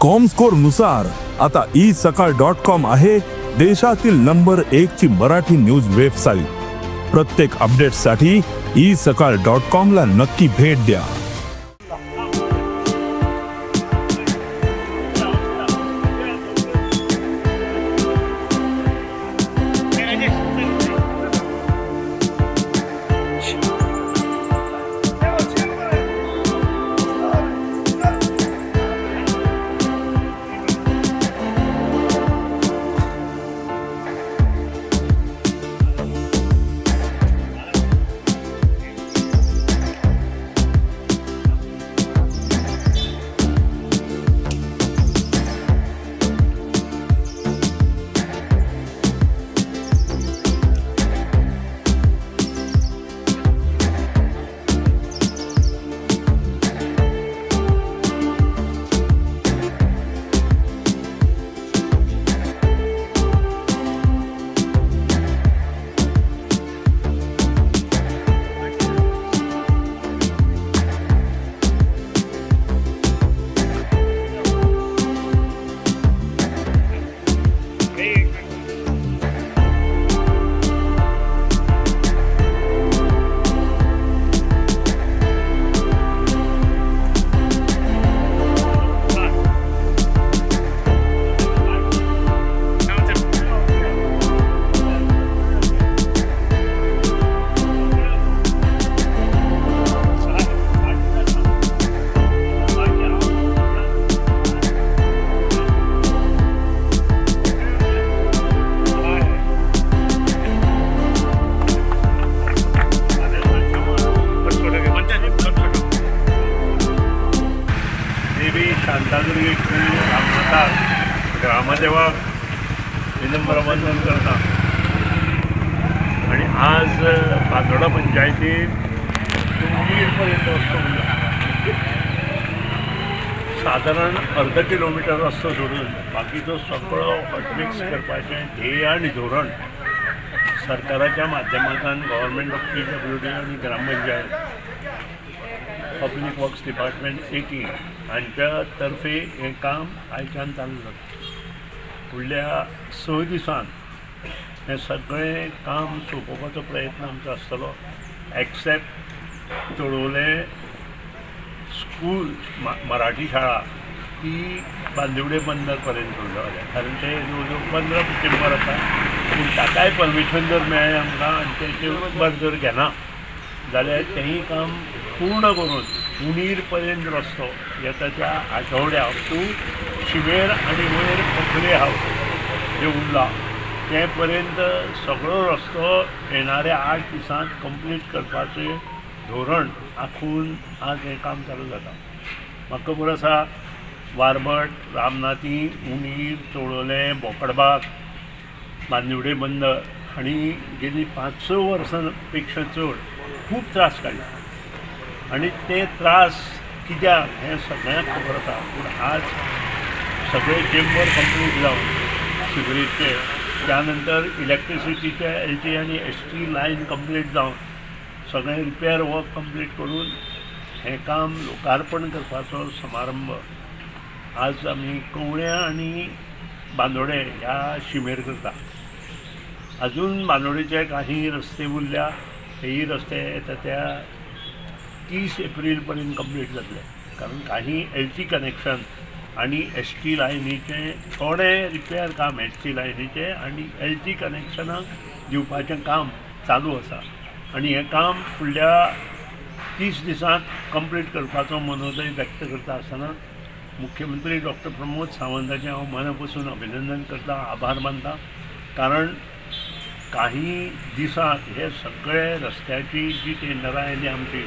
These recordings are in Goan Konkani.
कॉमस्कोर नुसार आता ई सकाळ डॉट कॉम आहे देशातील नंबर एक ची मराठी न्यूज वेबसाईट. प्रत्येक अपडेटसाठी ई सकाळ डॉट कॉम ला नक्की भेट द्या. देवी शांतादुर्गेक रामनाथाक ग्रामदेवाक विनम्र वंदन करता आणि आज बांदोडा पंचायतीत उणीरपर्यंत रस्तो उरला. सादारण अर्द किलोमिटर रस्तो सोडून बाकीचो सगळो हॉटमिक्स करपाचें ध्येय आनी धोरण सरकाराच्या माध्यमांतल्यान गव्हर्मेंट ऑफ पीडब्ल्यूडी आनी ग्रामपंचायत पब्लीक वर्क्स डिपार्टमेंट 18 हांच्या तर्फे हें काम आयच्यान चालू जाता. फुडल्या 6 दिसांत हें सगळें काम सोंपोवपाचो प्रयत्न आमचो आसतलो, एक्सेप्ट तळोलें स्कूल मराठी शाळा ती बांदिवडे बंदर पर्यंत उरल्या, कारण ते जवळ जवळ 15 चेंबर आसा. पूण ताकाय परमिशन जर मेळ्ळें आमकां आनी ते चेंबर जर घेना जाल्यार तेंय काम पूर्ण करून उणीर पर्यंत रस्तो येता त्या आठवड्याक टू शिमेर आनी वयर पखले हावस जे उरला ते पर्यंत सगळो रस्तो येणाऱ्या 8 दिसांत कंप्लीट करपाचें धोरण आंखून आज हें काम चालू जाता. म्हाका खबर आसा वारबट, रामनाथी, उणीर, चोळोलें, बोकडबाग, बांदिवडे बंदर हांणी गेली 5-6 वर्सां पेक्षा चड खूब त्रास काडले आनी ते त्रास कित्याक हें सगळ्यांक खबर आसा. पूण आज सगळे चेंबर कंप्लीट जावन सिवरेजचे, त्यानंतर इलेक्ट्रिसिटीचे एल टी आनी एस टी लायन कंप्लीट जावन सगळें रिपेर वर्क कंप्लीट करून हें काम लोकार्पण करपाचो समारंभ आज आमी कवळ्यां आनी बांदोडे ह्या शिमेर करता. अजून बांदोडेचे काही रस्ते उरल्या, हेय रस्ते येता त्या 30 एप्रील पर्यंत कंप्लीट जातले, कारण काही एल टी कनेक्शन आनी एस टी लायनीचें थोडें रिपेर काम एस टी लायनीचें आनी एल टी कनेक्शनाक दिवपाचें काम चालू आसा आनी हें काम फुडल्या 30 दिसांत कंप्लीट करपाचो मनोदय व्यक्त करता आसतना मुख्यमंत्री डॉक्टर प्रमोद सावंताचें हांव मना पसून अभिनंदन करता, आभार मानता, कारण काही दिसांत हे सगळे रस्त्याची जी टेंडरां आयली आमची,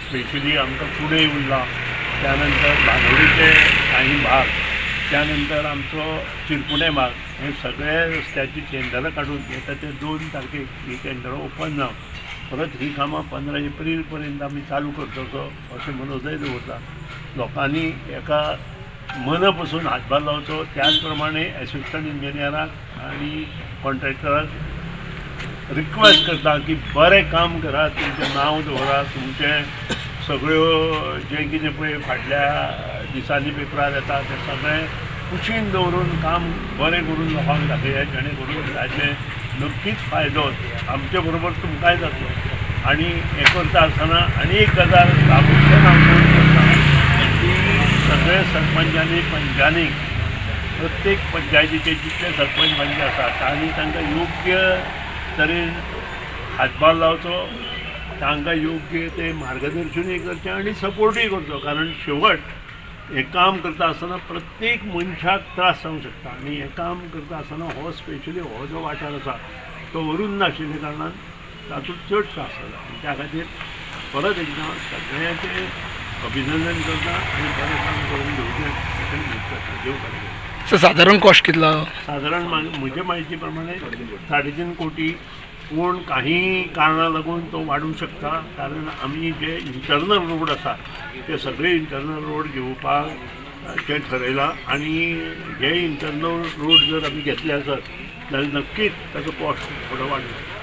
स्पेशली आमकां कुडय उरला, त्यानंतर बांदोडेचे काही भाग, त्यानंतर आमचो चिरपुणे भाग, हे सगळे रस्त्याची टेंडरां काडून येता ते 2 तारखेक ही टेंडरां ओपन जावन परत ही कामां 15 एप्रील पर्यंत आमी चालू करतलो अशें मनोदय दवरता. लोकांनी एका मना पसून हातभार लावचो, त्याच प्रमाणे एसिस्टंट इंजिनियराक आनी कॉन्ट्रॅक्टराक रिक्वेस्ट करता की बरें काम करात, तुमचें नांव दवरात, तुमचें सगळ्यो जें कितें पळय फाटल्या दिसांनी पेपरार येता तें सगळें कुशीन दवरून काम बरें करून लोकांक दाखयात, जेणे करून ताचे नक्कीच फायदो आमचे बरोबर तुमकांय जातलो. आनी हें करता आसतना आनी एक गजाल ताबडतोब हांव फोन करता की सगळे सरपंचांनी, पंचांनी, प्रत्येक पंचायतीचे जितले सरपंच पंच आसा तांणी तांकां योग्य तरेन हातभार लावचो, तांकां योग्य ते मार्गदर्शनूय करचें आनी सपोर्टूय करचो. कारण शेवट हें काम करता आसतना प्रत्येक मनशाक त्रास जावंक शकता आनी हें काम करता आसतना हो स्पेशली हो जो वाठार आसा तो अरुंद आशिल्ल्या कारणान तातूंत चड त्रास जाता. आनी त्या खातीर परत एकदां सगळ्यांचें अभिनंदन करता आनी बरें काम करून घेवचें अशें उमेद करता. देव बरें करूं. सर, सादारण कॉस्ट कितला? सादारण म्हजे म्हायती प्रमाणे 3.5 कोटी, पूण काही कारणां लागून तो वाडूंक शकता. कारण आमी जे इंटरनल रोड आसा ते सगळे इंटरनल रोड घेवपाक तें ठरयलां आनी हे इंटरनल रोड जर आमी घेतले आसत जाल्यार नक्कीच ताचो कॉस्ट थोडो वाडूंक शकता.